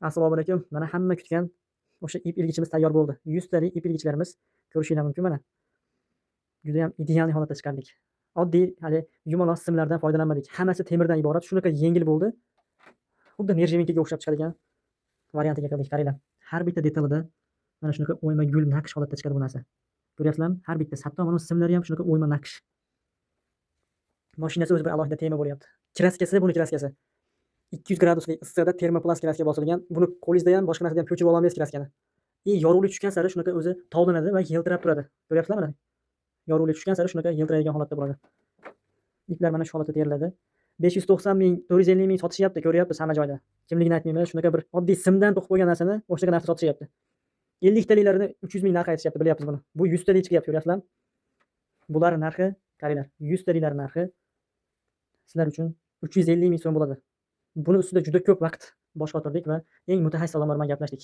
Assalomu alaykum. Mana, hamma kutgan o'sha ip ilgichimiz tayyor bo'ldi. 100 talik ip ilgichlarimiz, ko'rishinglar mumkin mana. Judayam идеальный holatda chiqardik. Oddiy hali yumaloq simlardan foydalanmadik. Hammasi temirdan iborat. Shunaqa yengil bo'ldi. Xuddi нержавейка ga o'xshab chiqadigan variantiga qildik, qaranglar. Har bitta detalida mana shunaqa o'yma gul naqsh holatda chiqadi bu narsa. Ko'ryapsizlarmi? Har bitta, hatto mana bu simlari ham shunaqa o'yma naqsh. Mashinasi o'zi bir alohida tema bo'lyapti. Краска si, buni краска si. 200 gradusli issiqda termoplast краска bosilgan. Buni qo'lingizda ham, boshqa narsada ham ko'chirib ololmaysiz краска ni. И yorug'lik tushgan sari shunaqa o'zi tovlanadi va yiltirab turadi. Ko'ryapsizlarmi mana? Yorug'lik tushgan sari shunaqa yiltiraydigan holatda bo'ladi. Iplar mana shu holatda teriladi. 590 ming, 450 ming sotishyapti, ko'ryapmiz hamma joyda. Kimligini aytmayman, shunaqa bir oddiy simdan to'qib qo'ygan narsani o'shanaqa narxda sotishyapti. 50 taliklarini 300 ming narx aytishyapti, bilyapmiz buni. Bu 100 talik chiqyapti, ko'ryapsizlarmi? Bular narxi, qaranglar, 100 taliklar narxi sizlar uchun 350 ming so'm bo'ladi. Buni ustida juda ko'p vaqt bosh qotirdik va eng mutaxassis odamlar bilan gaplashdik.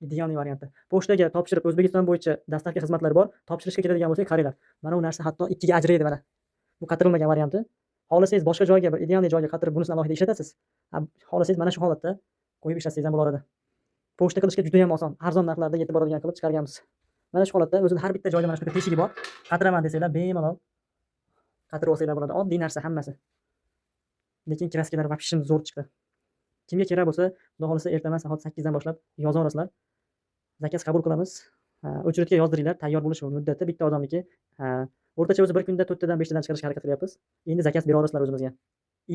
Идеальный varianti. Pochtaga topshirib, O'zbekiston bo'yicha доставка xizmatlari bor. Topshirishga keladigan bo'lsak, qaranglar. Mana bu narsa hatto ikkiga ajraydi mana. Bu qatirilmagan varianti. Xohlasangiz, boshqa joyga, bir идеальный joyga qatirib, bunisini alohida ishlatasiz. Xohlasangiz, mana shu holatda qo'yib ishlatsangiz ham bo'laveradi. Pochta qilishga juda ham oson, arzon narxlarda yetib boradigan qilib chiqarganmiz. Mana shu holatda o'zini har bitta joyda mana shunaqa teshigi bor. Qatiraman desanglar, bemalol qatirib olsanglar bo'ladi. Oddiy narsa hammasi. Lekin краска lar вообще zo'r chiqdi. Kimga kerak bo'lsa, Xudo xohlasa, ertaman soat 8 dan boshlab yozaverasizlar. Заказ qabul qilamiz. Очередь ga yozdiringlar, tayyor bo'lish muddati bitta odamniki. O'rtacha o'zi bir kunda 4 tadan, 5 tadan chiqarishga harakat qilyapmiz. Endi заказ bera olasizlar o'zimizga.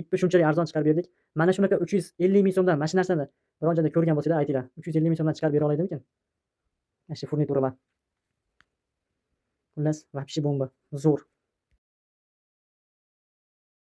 Ipni shunchalik arzon chiqarib berdik. Mana shunaqa 350 ming so'mdan mana shu narsani biron joyda ko'rgan bo'lsanglar, aytinglar. 350 ming so'mdan chiqarib bera oladimikin? Mana shu furnituralar. Xullas, вообще bomba. Zo'r.